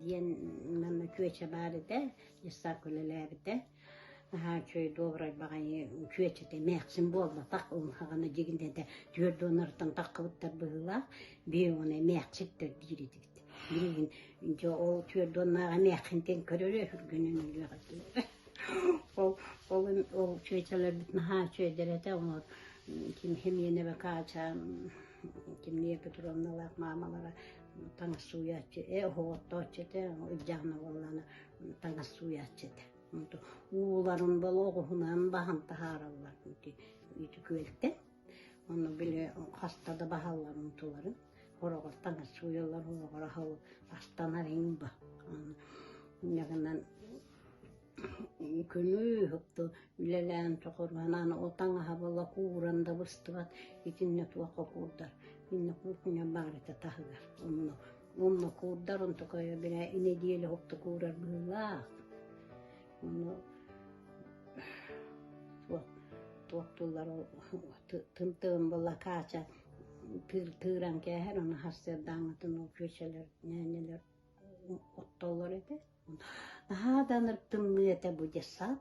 диэн манна чүөчэ баар этэ, детсадка үлэлээбитэ. Наһаа үчүгэй добрай баҕайы чүөчэтэ эмээхсин буолбатах, умһаҕана дьигинэтэ түөрт уоннарыттан таххыбыттар быһыылаах, биир уона эмээхситтэр диир этибит. Билигин дьэ ол түөрт уоннаах эмээххинтэн көрөрө үргүнэн өлүөх этим. Ол ол ол чүөчэлэрбит наһаа үчүгэйдэр этэ, олор ким Химиэнэбэ Каача Кимния Петровналаах маамалара таҥас сууйааччы, э оһоҕоттооччу этэ, ыйдьаҕына буоллаҕына таҥас сууйааччы этэ. Ууларын буола оҕуһунан баһан таһаараллар ити ити күөлтэн. Ону били хаста да баһаллар унтуларын. Хороҕор таҥас сууйаллар, хороҕор аһыл астанар иҥ ба. Инньэ гынан Күнүү үлэлээн чохоруһанаан ол таҥаһа буола кууран да быстыбат итиннэ туохха куурдар иннэ кухня баар этэ таһыгар онно онно куурдар онтукайа бирэ нэдиэлэ уһукта куурар быһыылаах ону туох туохтууллар ол тымтыгын буолла Каача тыыран кээһэр ону сарсыардааҥҥытын ол чүөчэлэр ньээньэлэр оттоллор этэ Наһаа да ынырык тымныы этэ бу детсад.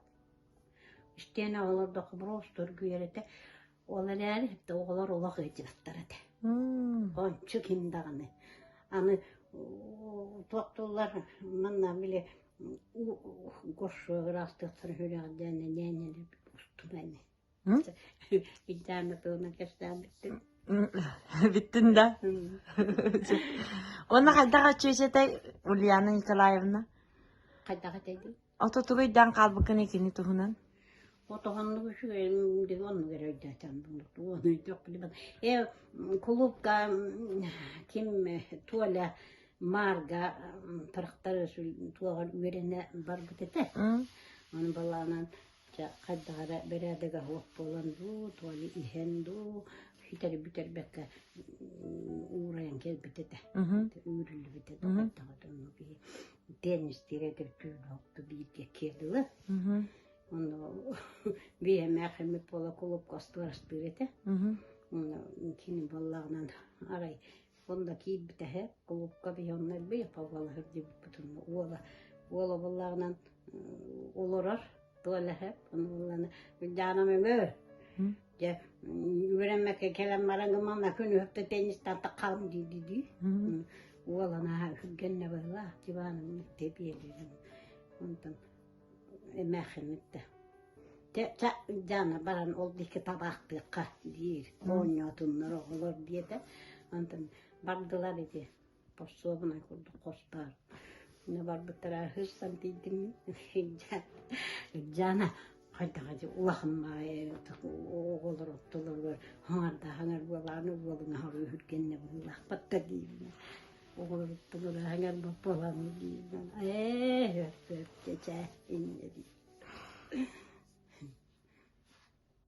Истиэнэ олордоххо просто үргүйэр этэ. Ол эрээри оҕолор олох ыалдьыбаттар этэ. Ончу ким даҕаны. Аны туохтууллар манна били горшогу ыраастыахтарын сүрэҕэлдьээн ньээньэлэр устуна ини. Илдьаана туһунан кэпсээн бүттүм. Бүттүн да. Уонна хайдах аччыычатай Ульяна Николаевна? Хайдах этэйдин? Ото тугу өйдөөн хаалбыккын икини туһунан? Отоһоннук үчүгэйин диги оннук эрэ өйдөөтөм уону өйдүөх билбэт. Э кулуупка ким Толя Марга тарахтар туоҕар үөрэнэ барбыт этэ. Ону балаанан Чэ, хайдах эрэ бэрээдэгэ суох буолан дуу, туону иһэн дуу, ситэри бүтэрбэккэ уурайан кэлбит этэ. Үүрүллүбүт этэ хайдах этэ онно биһи теннистиир этэ түүн бииргэ киэ дылы. Онно биһэмээх эмит буола кулуупка остуорастыыр этэ. Онно кини буоллаҕынан арай Онно киирбитэһэ, кулуупка биһи онно элбэх павлалаһыр диэбиппит онно уола уола буоллаҕынан олорор туолаһы ону буоллаҕына Дьааным өҥөө дьэ үөрэммэккэ кэлэн баран гыманна күн үһүктэ теннистан таххалым дии дии уола наһаа үһүргэннэ быһыылаах диваным тэбиэлиирин онтон эмээххиммит да Чэ, Дьаана баран ол диэки табаахтыахха диир, оонньоотуннар оҕолор диэтэ. Онтон бардылар ити подсобнай курдук хос баар. Онно барбыттара сырсан тиийдим Дьаана хайдах улахан оҕолор оттолоругар хаҥардаахаҥар буолааны уолуҥ аһары үһүргэннэ быһыылаахпат да диибин. Оҕолор оттолоругар хаҥар буолааны диибин. Ээ, сөп, чэ, инньэ диир.